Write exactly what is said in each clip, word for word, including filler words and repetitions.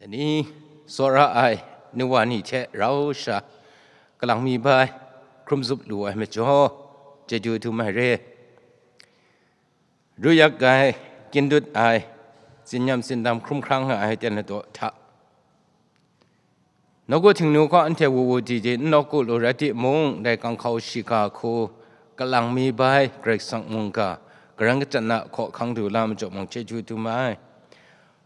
Ni tsawra ai nu wa ni hte rau sha kalang mi bai hkrum zup lu ai majaw, chyeju dum ai re. Ru yak ai, kyindut ai, tsinyam tsindam hkrum hkrang nga ai aten ladaw hta, nawku Htingnu kaw anhte wu wu di di n nawku lu rai timung, dai ganghkau shiga hku kalang mi bai Karai Kasang mungga, karan kachyan a hkaw hkang du la majaw mung chyeju dum ai.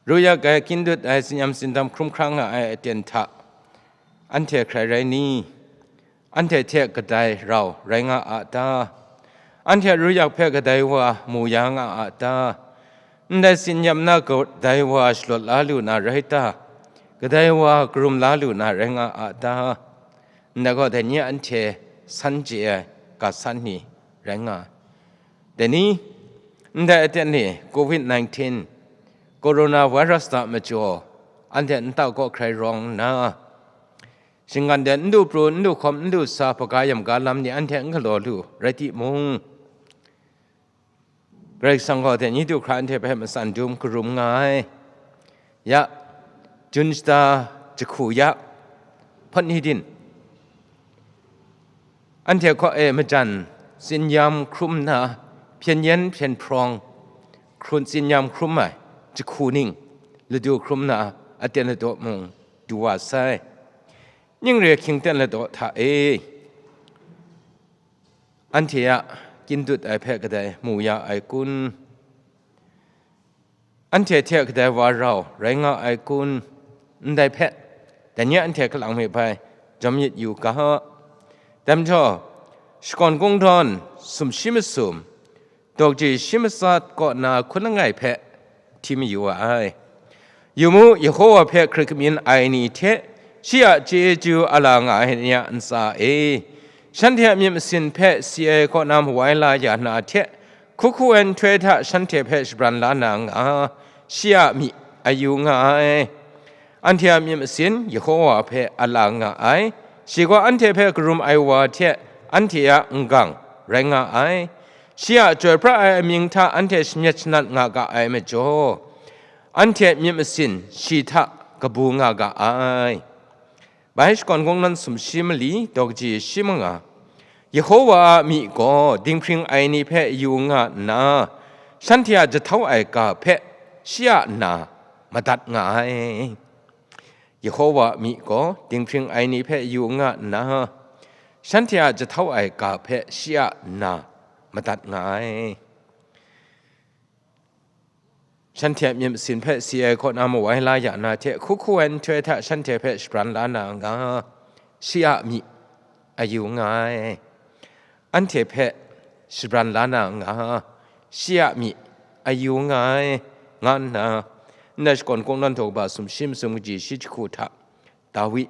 Ru yak ai, kyindut ai, tsinyam tsindam hkrum hkrang nga ai aten hta, anhte hkrai rai ni? Anhte hte kadai rau rai nga a ta? Anhte ru yak hpe kadai wa mu ya nga a ta? Ndai tsinyam na kadai wa shalawt la lu na rai ta? Kadai wa karum la lu na rai nga a ta? Ndai gaw, dai ni anhte san chye ai ga san ni rai nga ai. Dai ni, ndai aten ni covid nineteen, coronavirus hta majaw, anhte nta kaw hkrai rawng nna, shinggan de n du pru, n du hkawm, n du sa, hpaga yam ga lam ni anhte n galaw lu rai timung, Karai Kasang gaw dai ni du hkra anhte hpe matsan dum karum nga ai. Ya, jun shata jahku ya, hpawt ni din, anhte hkaw e majan tsinyam hkrum nna, hpyen yen hpyen hprawng hkrun tsinyam hkrum ai jahku ning ladu hkrum nna, aten ladaw mung du wa sai. Ning re hkying ten ladaw hta e, anhte a kyindut ai hpe kadai mu ya ai kun? Anhte hte kadai wa rau rai nga ai kun? Ndai hpe, dai ni anhte kalang mi bai jawm myit yu ga. Dai majaw, Shakawn Kungdawn sumshi masum, dawk ji shi matsat kaw na hkun langai hpe hti mayu wa ai. Yu mu, Yehowa hpe hkrit kamyin ai ni hte shi a chyeju a la nga ai ni a ntsa e, shanhte a myit masin hpe si ai kaw na mawai la ya na hte, hku hku ai nhtoi hta shanhte hpe shabran la na nga, shi a myi a yu nga ai. Anhte a myit masin Yehowa hpe a la nga ai. Shi gaw anhte hpe karum ai wa hte anhte a n-gang rai nga ai. Shi a chyoi pra ai amying hta anhte shamyet shanat nga ga ai majaw, anhte myit masin shi hta kabu nga ga ai. Bai Shakawn Kungdawn sumshi mali, dawk ji shi manga. Yehowa a myi gaw dinghpring ai ni hpe yu nga nna, shanhte a jahtau ai ga hpe shi a na madat nga ai. Yehowa a myi gaw dinghpring ai ni hpe yu nga nna, shanhte a jahtau ai ga hpe shi a na madat nga ai. Shanhte a myit masin hpe si ai kaw na mawai la ya na hte, hku hku ai nhtoi hta shanhte hpe shabran la na nga, shi a myi a yu nga ai. Anhte hpe shabran la na nga, shi a myi a yu nga ai, nga nna, ndai Shakawn Kungdawn daw kaba sumshi masum kaji shi jahku hta, Dawi,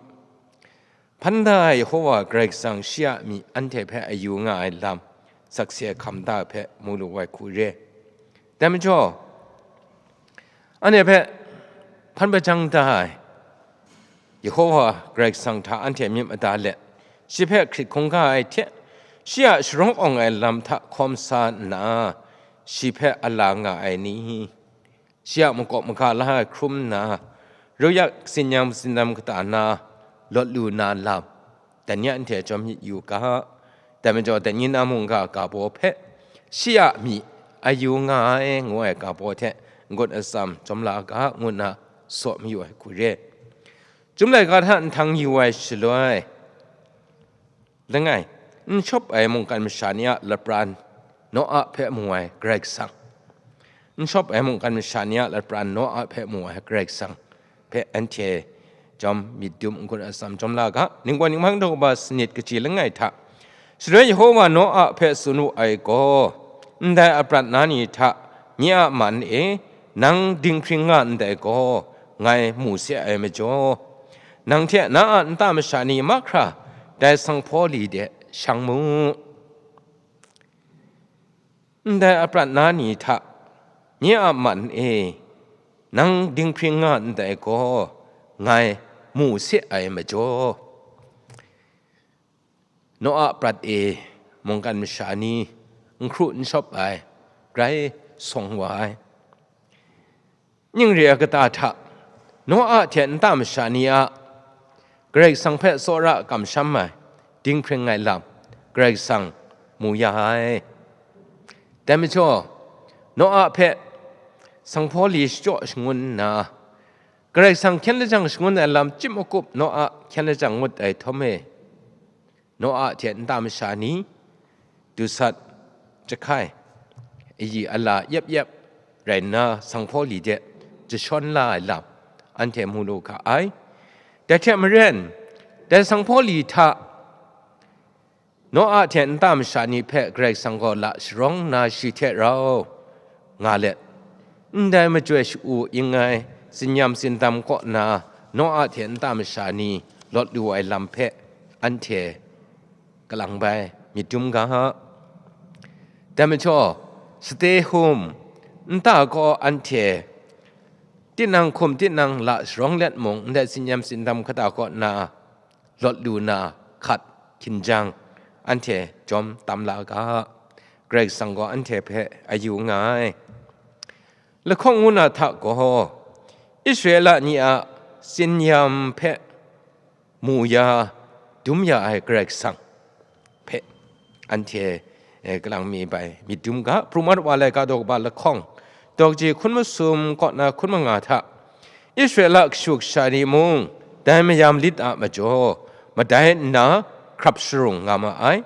hpan da ai Yehowa Karai Kasang shi a myi anhte hpe a yu nga ai lam, sakse hkam da hpe mu lu ai hku re. Dai majaw, anhte hpe hpan hpajang da ai Yehowa Karai Kasang hta anhte myit mada let, shi hpe hkrit hkungga ai hte, shi a sharawng awng ai lam hta hkawm sa nna, shi hpe a la nga ai ni, shi a makawp maga la ai hkrum nna, ru yak tsinyam tsindam kata na lawt lu na lam, dai ni anhte jawm myit yu ga. Dai majaw, dai ni na mungga ga baw hpe, shi a myi a yu nga ai, ngu ai ga baw hte n-gun atsam jawm la ga, ngu nna saw mayu ai hku re. Chyum laika hta nhtang yu ai shaloi, langai, n shawp ai mungkan masha ni a lapran Noa hpe mu ai Karai Kasang. N shawp ai mungkan masha ni a lapran Noa hpe mu ai Karai Kasang hpe anhte jawm myit dum n-gun atsam jawm la ga. Ningpawt ninghpang daw kaba sanit kaji langai hta, shaloi Yehowa Noa hpe tsun wu ai gaw, ndai aprat na ni hta nye a man e nang dinghpring nga ndai gaw, ngai mu se ai majaw, nang hte na a nta masha ni mahkra dai sanghpaw li de shang mu. Ndai aprat na ni hta nye a man e nang dinghpring nga ndai gaw, ngai mu se ai majaw, Noa prat e mungkan masha ni n hkru n shawp ai, grai sawng wa ai. Ning re ai kata hta, Noa hte nta masha ni a Karai Kasang hpe tsawra kamsham ai dinghpring ai lam Karai Kasang mu ya ai. Dai majaw, Noa hpe sanghpaw li shachyaw shangun nna, Karai Kasang hkyen lajang shangun ai lam chyip makup Noa hkyen lajang ngut ai htawm e, Noa hte nta masha ni, dusat, jahkai, ayi ala yep yep rai nna, sanghpaw li de jashawn la ai lam anhte mu lu ga ai. Dai hte maren, dai sanghpaw li hta Noa hte nta masha ni hpe Karai Kasang gaw la sharawng nna shi hte rau nga let, ndai majoi sha-u ing ai tsinyam tsindam kaw nna Noa hte nta masha ni lawt lu ai lam hpe anhte kalang bai myit dum ga. Dai majaw, stay home, nta gaw anhte tinang hkum tinang la sharawng let mung, ndai tsinyam tsindam kata kaw nna lawt lu na hkat hkinjang, anhte jawm tam la ga, Karai Kasang gaw anhte hpe a yu nga ai. Lahkawng ngu na hta gaw, Israela ni a tsinyam hpe mu ya, dum ya ai Karai Kasang hpe anhte, eh, kalang mi bai myit dum ga. Pru mat wa laika daw kaba lahkawng, daw kaji hkun masum kaw na hkun manga hta, Israela kashu kasha ni mung dai mayam lit a majaw, madai nna hkrap sharung nga ma ai.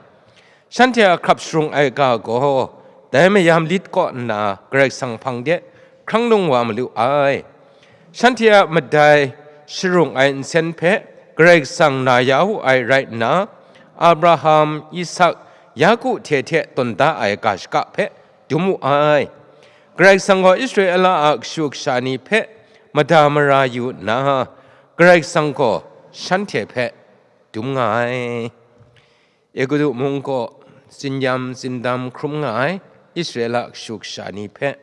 Shanhte a hkrap sharung ai ga gaw, dai mayam lit kaw nna Karai Kasang hpang de hkrang lung wa malu ai. Shanhte a madai sharung ai nsen hpe Karai Kasang na ya wu ai rai nna, Abraham, Isak, Yaku hte hte tawn da ai ga shaka hpe dum wu ai. Karai Kasang gaw Israela a kashu kasha ni hpe mada mara yu nna, Karai Kasang gaw shanhte hpe dum nga ai. Egutu mung kaw tsinyam tsindam hkrum nga ai Israela kashu kasha ni hpe,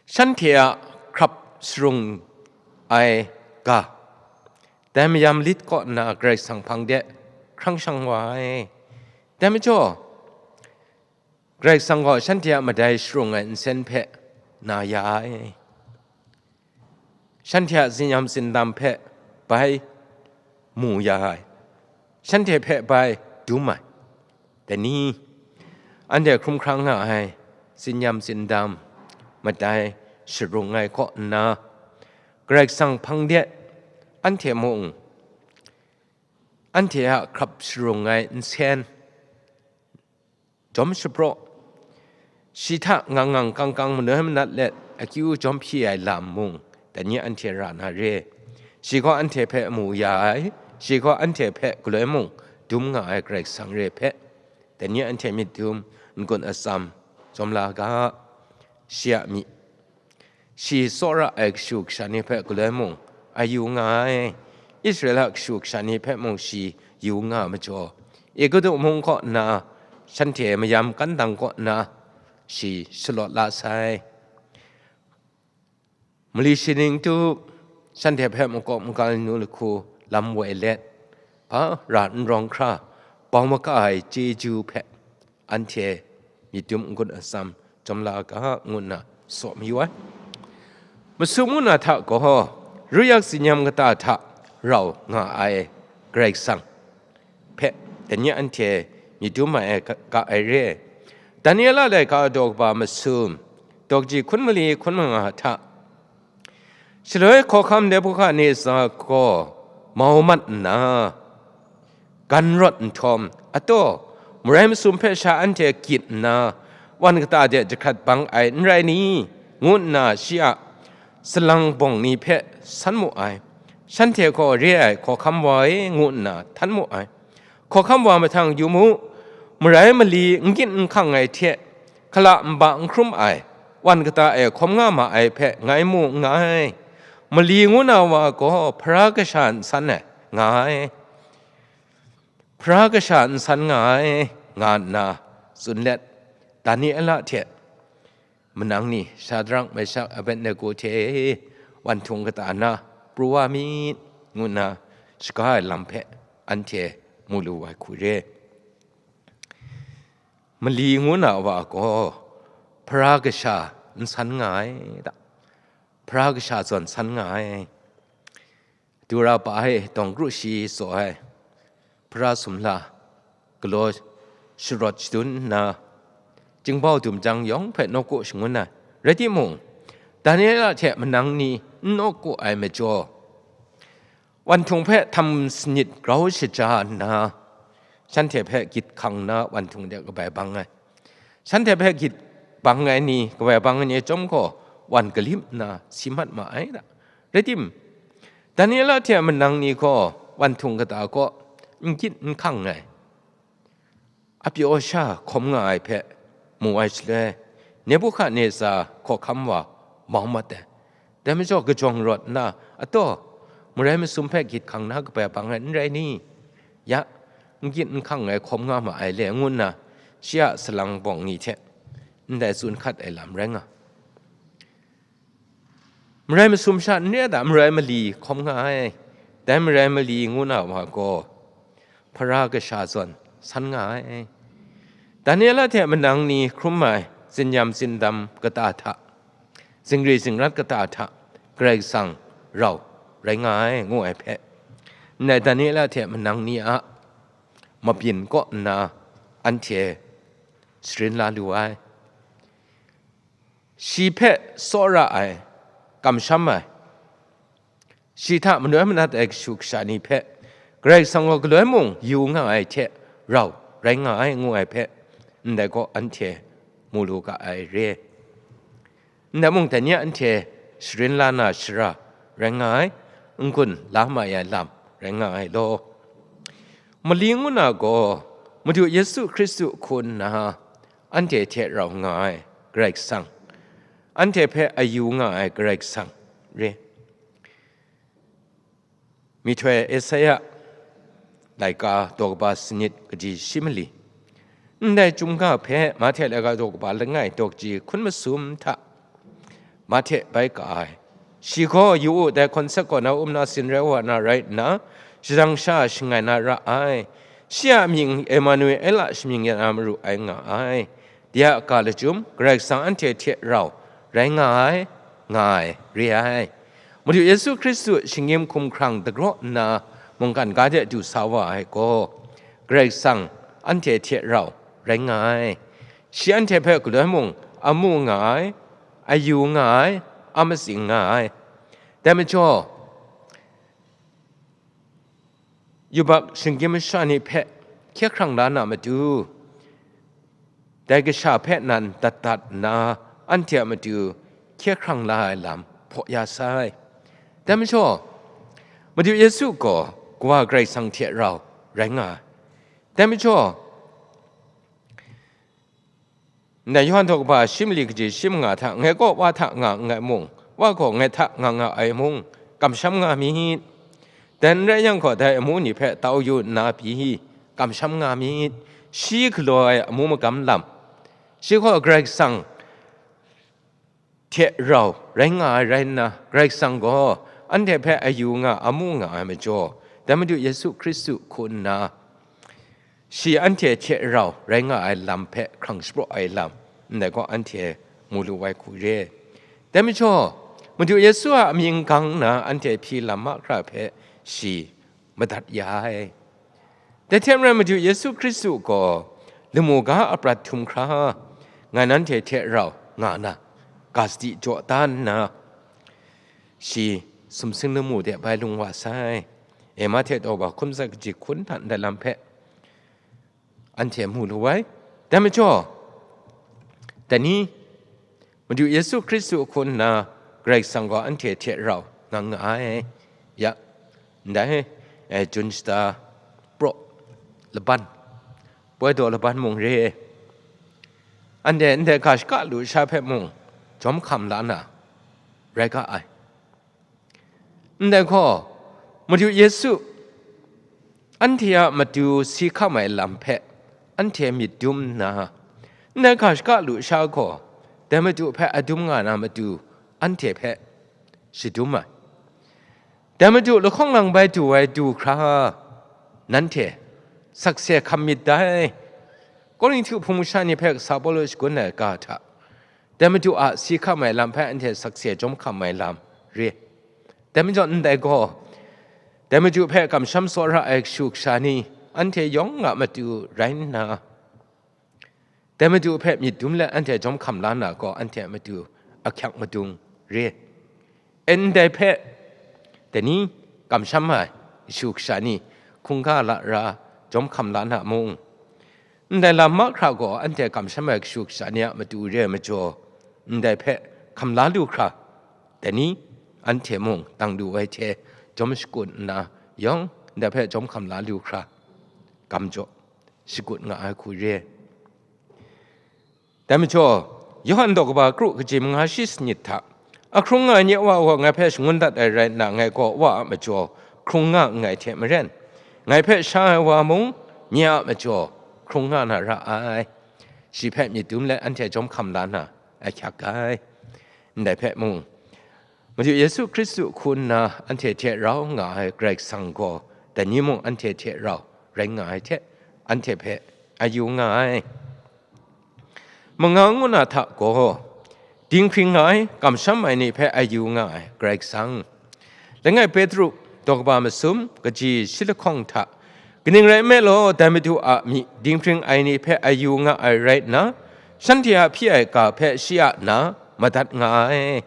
shanhte a hkrap sharung ai ga, dai mayam lit kaw nna Karai Kasang hpang de hkrang shang wa ai. Dai majaw, Karai Kasang gaw shanhte a madai sharung ai nsen hpe na ya ai. Shanhte a tsinyam tsindam hpe bai mu ya ai, shanhte hpe bai dum ai. Dai ni, anhte hkrum hkrang nga ai tsinyam tsindam madai sharung ai kaw nna, Karai Kasang hpang de anhte mung, anhte a hkrap sharung ai nsen, jawm shapraw, shi hta ngang ngang kang kang manoi manat let akyu jawm hpyi ai lam mung, dai ni anhte ra na re. Shi gaw anhte hpe mu ya ai, shi gaw anhte hpe galoi mung dum nga ai Karai Kasang re hpe, dai ni anhte myit dum n-gun atsam jawm la ga. Shi a myi, shi tsawra ai kashu kasha ni hpe galoi mung a yu nga ai, Israela kashu kasha ni hpe mung shi yu nga ai majaw, Egutu mung kaw nna shanhte mayam kandang kaw nna shi shalawt la sai. Mali shaning tu shanhte hpe makawp makal nu lahku lam woi let, hpa ra n rawng hkra bau maka ai chyeju hpe anhte myit dum n-gun atsam jawm la ga, ngu nna tsaw mayu ai. Masum ngu na hta gaw, ruyak tsinyam kata hta rau nga ai Karai Kasang hpe, dai ni anhte myit dum ai ga, ga ai re. Daniela laika daw kaba masum, daw kaji hkun mali hkun manga hta, shaloi hkawhkam Nebukadneza gaw mau mat nna, gan rawt nhtawm, ataw, marai masum hpe sha anhte gyit nna, wan kata de jahkrat bang ai n rai ni? Ngu nna shi a salang bawng ni hpe san mu ai. Shanhte gaw re ai hkawhkam wa e, ngu nna htan mu ai. Hkawhkam wa mahtang yu mu, marai mali n gyit n hkang ai hte, hkala nba n hkrum ai, wan kata e hkawm nga ma ai hpe ngai mu nngai. Mali ngu na wa gaw hpara kasha n san ai, nga ai. Hpara kasha n san nga ai, nga nna tsun let, Daniela hte manang ni, Shadrak, Meshak, Abednego hte wan htung kata na pru wa myit, ngu nna shaga ai lam hpe anhte mu lu ai hku re. Mali ngu na wa gaw hpara kasha n san nga ai ta? Hpara kasha zawn san nga ai. Dura pa e dawng kru shi tsaw ai hpara sumla galaw sharawt shadun nna, jingbau dum jang yawng hpe nawku shangun ai. Rai timung, Daniela hte manang ni n nawku ai majaw, wan htung hpe htam sanit grau shaja nna, shanhte hpe gyit hkang na wan htung de kabai bang ai. Shanhte hpe gyit bang ai ni, kabai bang ai ni chyawm gaw, wan kalim nna si mat ma ai da. Rai tim, Daniela hte manang ni gaw wan htung kata kaw n gyit n hkang ai. Apyaw sha hkawm nga ai hpe mu ai shaloi, Nebuhkadneza hkawhkam wa mau mat ai. Dai majaw kajawng rawt nna, ataw, marai masum hpe gyit hkang na kabai bang ai n rai ni? Ya, n gyit n hkang ai hkawm nga ma ai le, ngu nna shi a salang bawng ni hte ndai tsun hkat ai lam rai nga. Marai masum sha n re a ta? Marai mali hkawm nga ai. Dai marai mali ngu na wa gaw, hpara kasha zawn san nga ai. Daniela hte manang ni hkrum ai zinyam zindam kata hta, zingri zingrat kata hta Karai Kasang rau rai nga ai, ngu ai hpe, ndai Daniela hte manang ni a mabyin kaw nna anhte sharin la lu ai. Shi hpe tsawra ai, kamsham ai, shi hta manoi manat ai kashu kasha ni hpe Karai Kasang gaw galoi mung yu nga ai hte rau rai nga ai, ngu ai hpe, ndai gaw anhte mu lu ga ai re. Ndai mung dai ni a anhte sharin la na shara rai nga ai, n-gun la mai ai lam rai nga ai law. Mali ngu na gaw, Madu Yesu Hkristu hku nna anhte hte rau nga ai Karai Kasang, anhte hpe ayu nga ai Karai Kasang re. Myihtoi Esaia laika daw kaba sanit kaji shi mali, ndai chyum ga hpe Mahte laika daw kaba langai daw kaji hkun masum hta Mahte bai ka ai. Shi gaw, yu u, dai hkawn sek gaw na um na sin rai wa na rai nna, shadang sha shangai na ra ai. Shi a mying Emanuela shamying ya na maru ai nga ai. De a ga lachyum, Karai Kasang anhte hte rau rai nga ai, nga ai, re ai. Madu Yesu Hkristu shinggyim hkumhkrang dagraw nna mungkan ga de du sa wa ai gaw, Karai Kasang anhte hte rau rai nga ai. Shi anhte hpe galoi mung amu nga ai, ayu nga ai, amatsing nga ai. Dai majaw, yubak shinggyim masha ni hpe hkye hkrang la na matu, dai kasha hpe nan dat dat nna, anhte a matu hkye hkrang la ai lam hpaw ya sai. Dai majaw, Madu Yesu gaw Kawa Karai Kasang hte rau rai nga ai. Dai majaw, ndai Yawhan daw kaba shi mali kaji shi manga hta, ngai gaw Wa hta nga nngai mung, Wa gaw ngai hta nga nga ai mung, kamsham nga myit. Dai n rai yang gaw, dai amu ni hpe tau yu nna pyi, kamsham nga myit. Shi galaw ai amu magam lam, shi gaw Karai Kasang hte rau rai nga ai rai nna, Karai Kasang gaw anhte hpe ayu nga, amu nga ai majaw, dai Madu Yesu Hkristu hku nna, shi anhte hte rau rai nga ai lam hpe hkrang shapraw ai lam, ndai gaw anhte mu lu ai hku re. Dai majaw, Madu Yesu a amying gang nna anhte hpyi lam mahkra hpe shi madat ya ai. Dai hte maren, Madu Yesu Hkristu gaw lamu ga a prat htum hkra, ngai nanhte hte rau nga na, ga sadi jaw da nna, shi sumsing lamu de bai lung wa sai. E, Mahte daw kaba hkun matsat kaji hkun hta ndai lam hpe anhte mu lu ai. Dai majaw, dai ni, Madu Yesu Hkristu hku nna Karai Kasang gaw anhte hte rau nga nga ai. Ya, ndai, e, Jun shata praw laban, poi daw laban mung re, anhte ndai ga shaka lusha hpe mung jawm hkam la na rai ga ai. Ndai gaw, Madu Yesu anhte a matu si hkam ai lam hpe anhte myit dum nna, ndai ga shaka lusha gaw, dai Madu hpe adum nga na matu anhte hpe shadum ai. Dai Madu lahkawng lang bai du ai du hkra, nanhte sakse hkam myit dai. Korinhtu hpung masha ni hpe kasa Pawlu shagun ai ga hta, Dai Madu a si hkam ai lam hpe anhte sakse jawm hkam ai lam re. Dai majaw ndai gaw, dai Madu hpe kamsham tsawra ai kashu kasha ni anhte yawng a matu rai nna, dai Madu hpe myit dum let anhte jawm hkam la na gaw, anhte a matu ahkyak madung re. Ndai hpe, dai ni kamsham ai kashu kasha ni hkungga lara jawm hkam la na mung, ndai lam mahkra gaw anhte kamsham ai kashu kasha ni a matu re ai majaw, ndai hpe hkam la lu hkra, dai ni anhte mung dang lu ai hte jawm shakut nna, yawng ndai hpe jawm hkam la lu hkra, gam jaw shakut nga ai hku re. Dai majaw, Yawhan daw kaba kru kaji manga shi sanit hta, ahkrung nga ai nye Wa gaw ngai hpe shangun dat ai rai nna, ngai gaw Wa a majaw hkrung nga nngai hte maren, ngai hpe sha ai wa mung nye a majaw hkrung nga na ra ai. Shi hpe myit dum let anhte jawm hkam la na ahkyak ai. Ndai hpe mung, Madu Yesu Hkristu hku nna anhte hte rau nga ai Karai Kasang gaw, dai ni mung anhte hte rau rai nga ai hte, anhte hpe a yu nga ai. Manga ngu na hta gaw, dinghpring nga ai, kamsham ai ni hpe a yu nga ai Karai Kasang. Langai Petru, daw kaba masum, kaji shi lahkawng hta, kaning rai nme law, dai Madu a myi dinghpring ai ni hpe a yu nga ai rai nna, shanhte a hpyi ai ga hpe shi a na madat nga ai.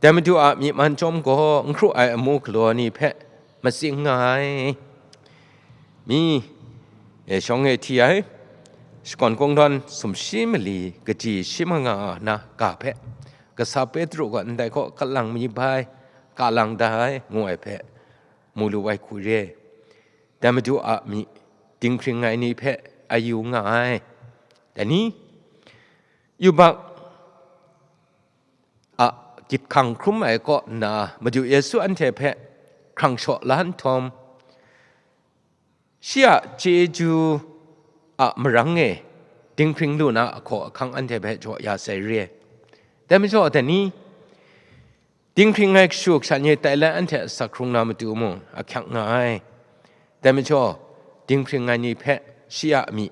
Dai Madu a myi man chyawm gaw, n hkru ai amu galaw ni hpe matsing nga ai. Mi, e, shawng e hti ai, shakawn kungdawn sumshi mali kaji shi manga na ga hpe, kasa Petru gaw ndai kaw kalang mi bai, ka lang da ai, ngu ai hpe, mu lu ai hku re. Dai Madu a myi dinghpring ai ni hpe a yu nga ai. Dai ni, yubak a gyit hkang hkrum ai kaw nna, Madu Yesu anhte hpe hkrang shaw la nhtawm, shi a chyeju a marang e dinghpring lu na ahkaw ahkang anhte hpe jaw ya sai re. Dai majaw, dai ni, dinghpring ai kashu kasha ni tai let anhte asak hkrung na matu mung ahkyak nga ai. Dai majaw, dinghpring ai ni hpe shi a myi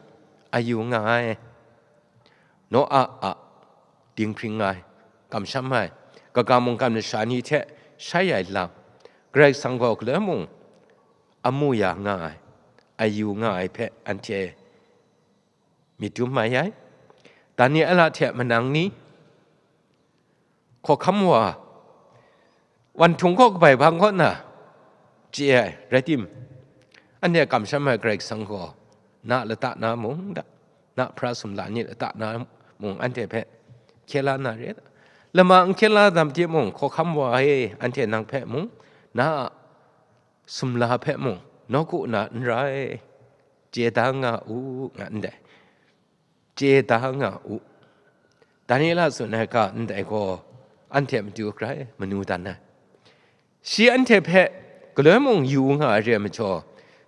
a yu nga ai. Noa a dinghpring ai, kamsham ai, kaga mungkan masha ni hte shai ai lam, Karai Kasang gaw galoi mung amu ya nga ai, a yu nga ai hpe anhte myit dum mai ai. Daniela hte manang ni, hkawhkam wa, wan htung kaw kabai bang kaw na chye ai, rai tim, anhte kamsham ai Karai Kasang gaw, na lata na mung da, na hpara sumla ni lata na mung anhte hpe hkye la na re. Lama n hkye la dam timung, hkawhkam wa e, anhte nang hpe mung, na a sumla hpe mung, nawku na n rai, chye da nga u, nga ndai. Chye da nga u. Daniela tsun ai ga ndai gaw, anhte matu grai manu dan ai. Shi anhte hpe galoi mung yu nga ai re ai majaw,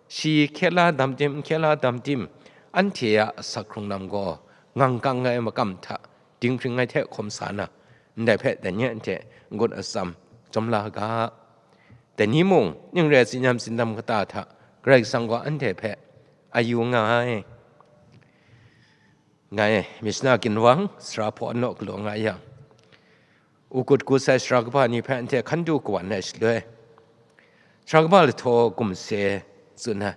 shi hkye la dam tim, n hkye la dam tim, anhte a asak hkrung lam gaw ngang kang ai makam hta dinghpring ai hte hkawm sa na, ndai hpe dai ni anhte n-gun atsam jawm la ga. Dai ni mung, ning rai tsin-yam tsindam kata hta Karai Kasang gaw anhte hpe a yu nga ai. Ngai, Mishna ginwang, sara hpaw naw galaw nga yang, u gut gut sai sara kaba ni hpe anhte hkan du kawan ai shaloi, sara kaba lahtaw gumse tsun ai.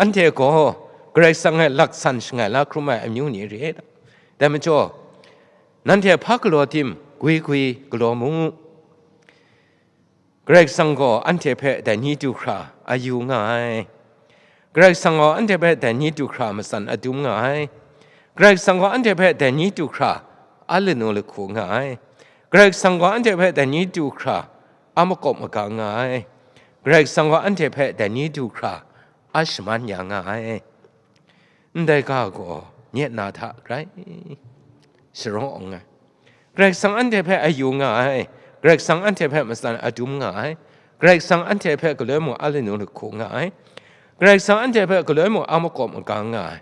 Anhte gaw Karai Kasang e laksan shangai la hkrum ai amyu ni re. Dai majaw, nanhte hpa galaw tim, gwi gwi galaw mu. Karai Kasang gaw anhte hpe dai ni du hkra a yu nga ai. Karai Kasang gaw anhte hpe dai ni du hkra matsan a dum nga ai. Karai Kasang gaw anhte hpe dai ni du hkra a lanu lahku nga ai. Karai Kasang gaw anhte hpe dai ni du hkra a makawp maga nga ai. Karai Kasang gaw anhte hpe dai ni du hkra a shaman ya nga ai. Ndai ga gaw nye na hta grai sharawng awng ai. Karai Kasang anhte hpe a yu nga ai. Karai Kasang anhte hpe matsan a dum nga ai. Karai Kasang anhte hpe galoi mung a lanu lahku nga ai. Karai Kasang anhte hpe galoi mung a makawp maga nga ai.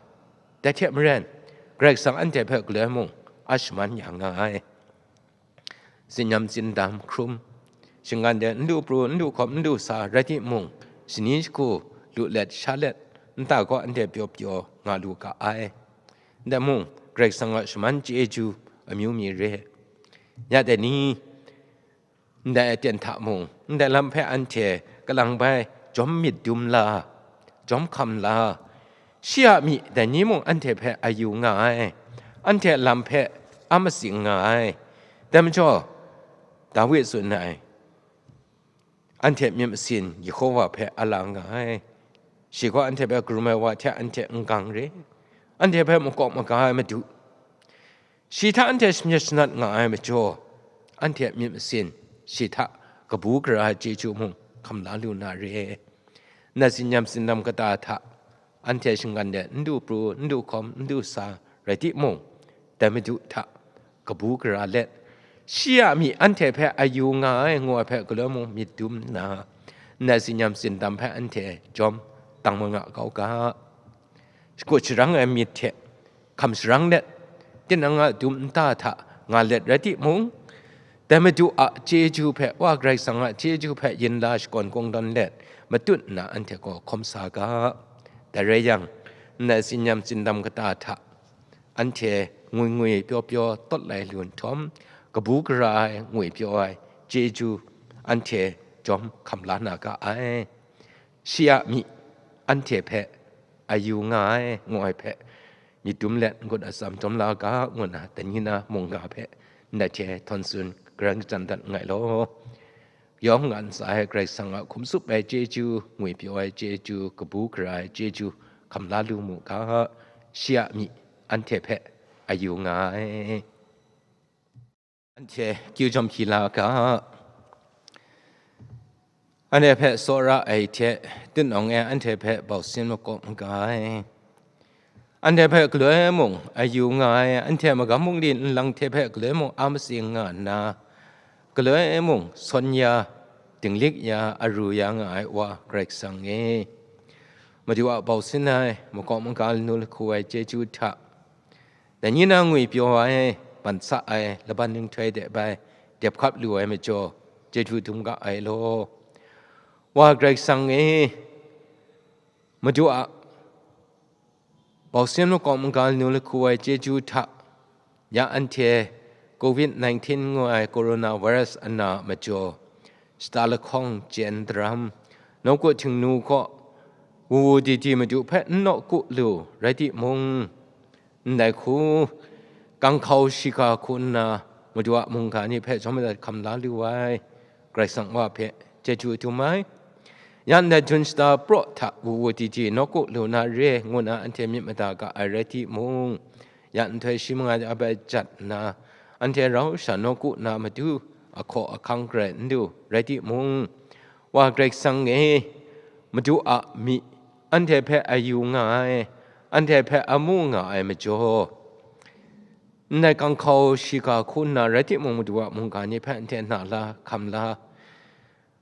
Dai hte maren, Karai Kasang anhte hpe galoi mung a shaman ya nga ai. Tsin-yam tsindam hkrum, shinggan de n lu pru, n lu hkawm, n lu sa rai timung, shani shagu lu let sha let, nta kaw anhte pyaw pyaw nga lu ga ai. Ndai mung, Karai Kasang a shaman chyeju amyu mi re. Ya dai ni, ndai aten hta mung, ndai lam hpe anhte kalang bai jawm myit dum la, jawm hkam la, shi a myi dai ni mung anhte hpe a yu nga ai, anhte a lam hpe a matsing nga ai. Dai majaw, Dawi tsun ai, anhte myit masin Yehova hpe a la nga ai. Shi gaw anhte hpe karum ai wa hte anhte n-gang re, anhte hpe makawp maga ai Madu, shi hta anhte shamyet shanat nga ai majaw, anhte myit masin shi hta kabu gara ai chyeju mung hkam la lu na re. Nat tsin-yam tsindam kata hta anhte shinggan de n du pru, n du hkawm, n du sa rai timung, dai Madu hta kabu gara let, shi a myi anhte hpe a yu nga ai, ngu ai hpe galoi mung myit dum nna, nat tsin-yam tsindam hpe anhte jawm dang manga kau ga. Shakut sharang ai myit hte hkam sharang let, tinang a dum nta hta nga let rai timung, dai Madu a chyeju hpe, Wa Karai Kasang a chyeju hpe yin la shakawn kungdawn let, matut nna anhte gaw hkawm sa ga. Dai rai yang, nat tsin-yam tsindam kata hta anhte ngwi ngwi pyaw pyaw tawt lai lu nhtawm, kabu gara ai, ngwi pyaw ai chyeju anhte jawm hkam la na ga ai. Shi a myi anhte hpe a yu nga ai, ngu ai hpe myit dum let n-gun atsam dum la ga, ngu nna dai ni na mungga hpe ndai hte htawn tsun, karan kachyan dat nngai law. Yawng nga ntsa ai Karai Kasang a hkum tsup ai chyeju, ngwi pyaw ai chyeju, kabu gara ai chyeju hkam la lu mu ga, shi a myi anhte hpe a yu nga ai. Anhte kyu jawm hkyi la ga. Anhte hpe tsawra ai hte, tutnawng e anhte hpe bausin makawp maga ai. Anhte hpe galoi mung a yu nga ai, anhte magam bungli nlang hte hpe galoi mung a matsing nga nna, galoi mung sawn ya, dinglik ya, aru ya nga ai Wa Karai Kasang e, Madu a bausin ai, makawp maga lanu lahku ai chyeju hta, dai ni na ngwi pyaw ai, ban sa ai, laban ninghtoi de bai dep hkap lu ai majaw, chyeju dum ga ai law. Wa Karai Kasang e, Madu a bausin makawp maga lanu lahku ai chyeju hta, ya anhte covid nineteen ngu ai coronavirus ana majaw, shata lahkawng chyen daram, nawku htingnu kaw, wu wu di di Madu hpe n nawku lu rai timung, ndai hku, ganghkau shiga hku nna Madu a mungga ni hpe jawm madat hkam la lu ai Karai Kasang Wa hpe chyeju dum ai. Ya ndai jun shata praw hta wu wu di di nawku lu na re, ngu nna anhte myit mada ga ai rai timung, ya nhtoi shi mangai a bai jat nna, anhte rau sha nawku na matu ahkaw ahkang garai n du rai timung, Wa Karai Kasang e, Madu a myi anhte hpe a yu nga ai, anhte hpe a mu nga ai majaw, ndai ganghkau shiga hku nna rai timung, Madu a mungga ni hpe anhte na la, hkam la,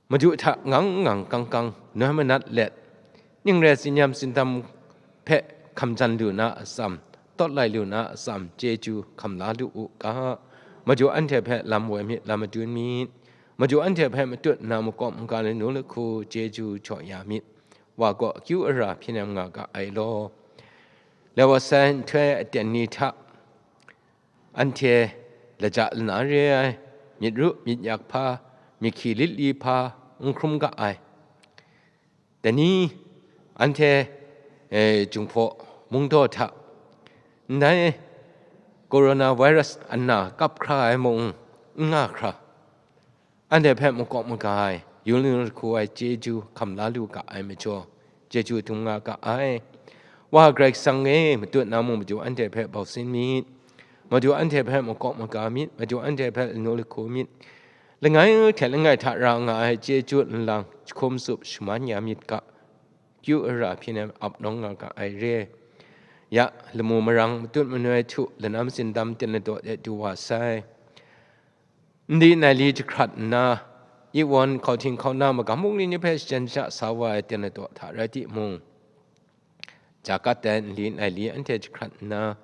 Madu hta ngang ngang kang kang noi manat let, ning rai tsin-yam tsindam hpe hkam jan lu na atsam, tawt lai lu na atsam, chyeju hkam la lu u ga. Madu anhte hpe lam woi myit, lam madun myit. Madu anhte hpe matut nna makawp maga lanu lahku chyeju jaw ya myit. Wa gaw akyu ara hpyi nem nga ga ai law. Lai wa sai nhtoi aten ni hta, anhte laja lana re ai, myit ru myit yak hpa, myit hkyi lit li hpa, n hkrum ga ai. Dai ni, anhte, e, Jinghpaw mungdaw hta, ndai coronavirus ana kap hkra ai mung n nga hkra, anhte hpe makawp maga ai, yul nu lahku ai chyeju hkam la lu ga ai majaw, chyeju dum nga ga ai. Wa Karai Kasang e, matut na mung Madu anhte hpe bau sin myit, Madu anhte hpe makawp maga myit, Madu anhte hpe lanu lahku myit, langai hte langai hta ra nga ai chyeju nlang jahkum tsup shaman ya myit ga, kyu ara hpyi nem ap nawng nga ga ai re. Ya, lamu marang matut manoi htu lanam sindam ten ladaw de du wa sai. Nli nai li jahkrat nna, Iwon hkauhting hkauna magam bungli ni hpe shachyen sha sa wa ai ten ladaw hta rai timung, ja kat ai nli nai li anhte jahkrat nna,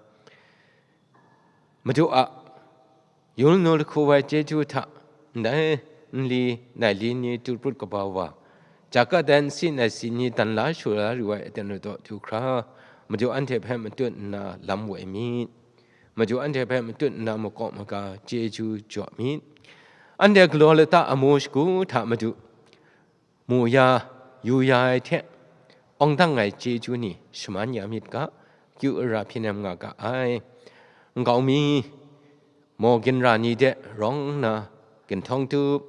Madu a yul nu lahku ai chyeju hta, ndai nli nai li ni tu prut kaba wa, ja kat ai nsi nai si ni dan la shu la ru ai aten ladaw du hkra, Madu anhte hpe matut nna lam woi myit. Madu anhte hpe matut nna makawp maga chyeju jaw myit. Anhte galaw lata amu shagu hta Madu mu ya, yu ya ai hte, awng dang ai chyeju ni shaman ya myit ga, kyu ara hpyi nem nga ga ai. Nkau mi, maw ginra ni de rawng nna, ginhtawng tup,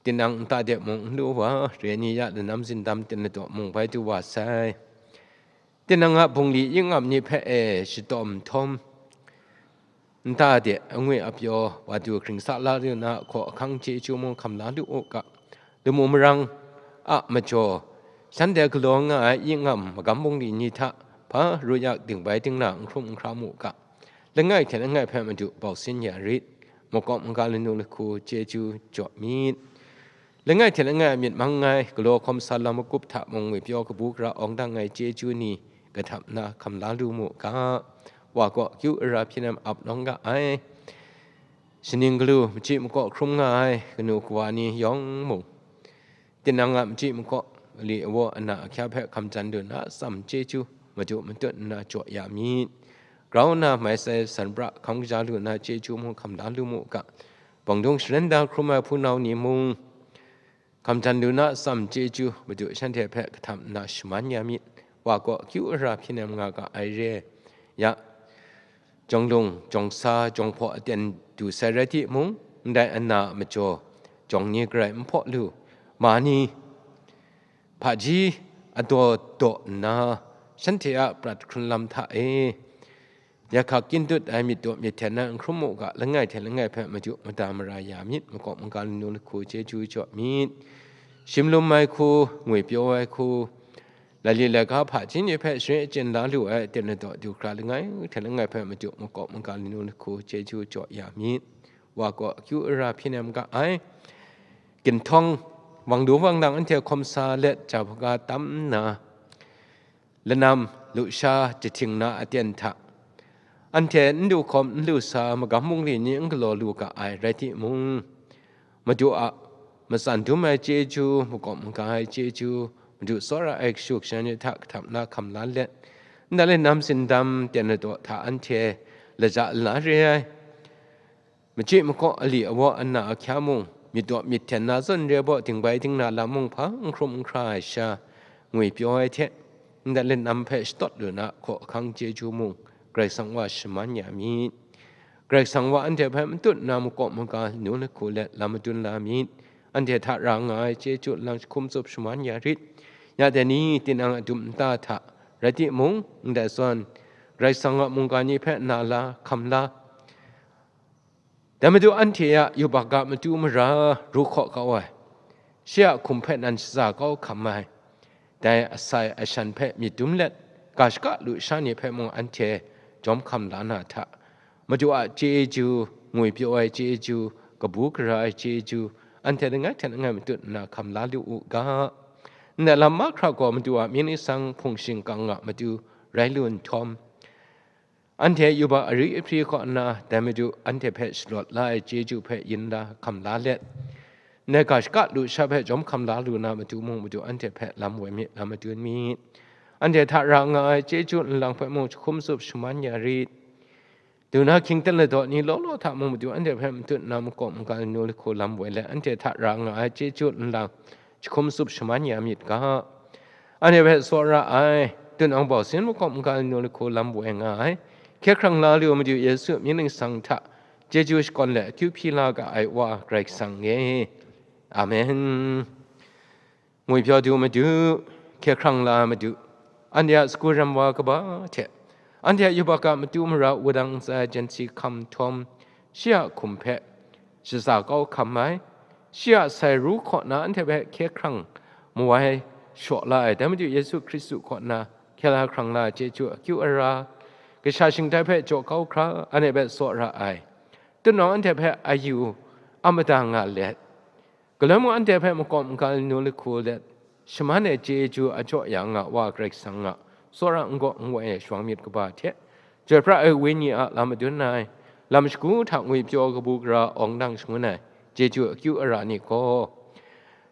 tinang nta de mung n lu wa, re ni ya lanam zindam ten ladaw mung bai du wa sai. Tinang a bungli yingam ni hpe e shadaw nhtawm, nta de angwi apyaw wa du hkring sa la lu na hkaw ahkang chyeju mung hkam la lu u ga, lamu marang a majaw, shanhte galaw nga ai yingam magam bungli ni hta hpa ru yak dingbai dingna n hkrum n hkra mu ga, langai hte langai hpe Madu bau sin ya rit, makawp maga lanu lahku chyeju jaw myit. Langai hte langai a myit mang ai galaw hkawm sa lam magup hta mung ngwipyaw kabu gara awng dang ai chyeju ni kahtap nna hkam la lu mu ga, wa kaw kyu ara hpyi nem ap nawng ga ai. Shaning galu machyi makaw hkrum nga ai kanu kawa ni yawng mung, tinang a machyi makaw, ali awa ana ahkya hpe hkam jan lu na atsam chyeju Madu matut nna jaw ya myit. Grau nna mai sai san pra hkam kaja lu na chyeju mung hkam la lu mu ga, bawng dung sharen da hkrum ai hpunau ni mung, hkam jan lu na atsam chyeju Madu shanhte hpe kahtap nna shaman ya myit. Wa kaw akyu ara hpyi nem nga ga ai re. Ya, jawng lung, jawng sa, jawng hpaw aten du sai rai timung, ndai ana a majaw, jawng ni garai n hpaw lu, ma ni hpaji adaw daw nna, shanhte a prat hkrun lam hta e, ya hkak kyin dut ai myit daw myit hten na n hkrum u ga, langai hte langai hpe Madu mada mara ya myit, makawp maga lanu lahku chyeju jaw myit. Shim lum ai hku, ngwipyaw ai hku, laili laika hpaji ni hpe share chyen la lu ai aten ladaw du hkra langai hte langai hpe Madu makawp maga lanu lahku chyeju jaw ya myit. Wa kaw akyu ara hpyi nem ga ai. Ginhtawng, wang du wang dang anhte hkawm sa let, ja hpaga tam nna, lanam, lusha, jahting na aten hta, anhte n du hkawm n lu sa magam bungli ni n galaw lu ga ai rai timung, Madu a matsan dum ai chyeju, makawp maga ai chyeju, Madu tsawra ai kashu kasha ni hta kahtap na hkam la let, ndai le nam sindam ten ladaw hta anhte laja la re ai, machyi makaw ali awa ana ahkya mung, myit daw myit hten na zawn re baw dingbai dingna lam mung hpa n hkrum n hkra ai sha, ngwipyaw ai hte, ndai le nam hpe shatawt lu na hkaw ahkang chyeju mung, Karai Kasang wa shaman ya myit. Karai Kasang wa anhte hpe matut nna makawp maga lanu lahku let lam madun la myit. Anhte hta ra nga ai chyeju nlang jahkum tsup shaman ya rit. Ya dai ni tinang a dum nta hta rai timung, ndai zawn, Karai Kasang a mungga ni hpe na la, hkam la, dai Madu anhte a yubak a matu mara ru hkaw kau ai, shi a hkum hpe nan shaza kau hkam ai, dai asai ashan hpe myit dum let, ga shaka lusha ni hpe mung anhte jawm hkam la na hta, Madu a chyeju, ngwipyaw ai chyeju, kabu gara ai chyeju, anhte langai hte langai matut nna hkam la lu u ga. Ndai lam mahkra gaw Madu a mying ningsang hpung shingkang a matu rai lu nhtawm, anhte yubak ari ahpri kaw nna, dai Madu anhte hpe shalawt la ai chyeju hpe yin la hkam la let, ndai ga shaka lusha hpe jawm hkam la lu na matu mung Madu anhte hpe lam woi myit, lam madun myit. Anhte hta ra nga ai chyeju nlang hpe mung jahkum tsup shaman ya rit. Du na hkying ten ladaw ni law law hta mung Madu anhte hpe matut nna makawp maga lanu lahku lam woi let, anhte hta ra nga ai chyeju nlang jahkum tsup shaman ya myit ga. Anhte hpe tsawra ai, tunang bau sin makawp maga lanu lahku lam woi nga ai, hkye hkrang la lu Madu Yesu mying ningsang hta chyeju shakawn let akyu hpyi la ga ai Wa Karai Kasang e. Amen. Ngwipyaw du Madu, hkye hkrang la Madu, anhte a sagu ram wa kaba hte, anhte a yubak a matu mara wudang ntsa ai jensi hkam nhtawm, shi a hkum hpe shaza kau hkam ai, shi a sai ru kaw na anhte hpe hkye hkrang mawai shaw la ai, dai Madu Yesu Hkristu kaw na hkye la hkrang la ai chyeju akyu ara, kasha shingtai hpe jaw kau hkra anhte hpe tsawra ai, tunawng anhte hpe ayu a mada nga let, galoi mung anhte hpe makawp maga lanu lahku let, shaman ai chyeju a jaw ya nga Wa Karai Kasang a tsawra n gaw n woi ai shawang myit kaba hte, Chyoi pra ai Wenyi a lam madun ai, lam shagu hta ngwipyaw kabu gara awng dang shangun ai, chyeju akyu ara ni gaw,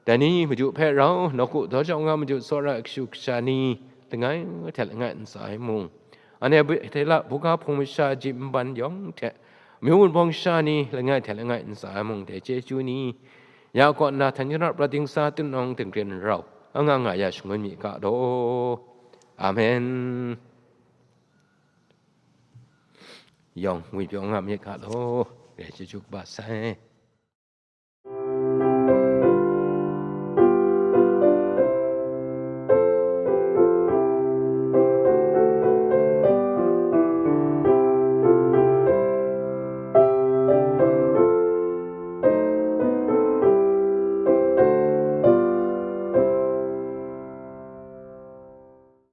dai ni Madu hpe rau, nawku daw jau nga Madu tsawra ai kashu kasha ni, langai hte langai ntsa ai mung, Anhte bu-, hte la buga hpung masha ji nban yawng hte, myu wunpawng sha ni langai hte langai ntsa ai mung dai chyeju ni, ya kaw nna htan shara prat dingsa tunawng dingren rau, anga nga ya shangun mi ga law. Amen. Yawng ngwipyaw nga mi ga law. Re chyeju kaba sai.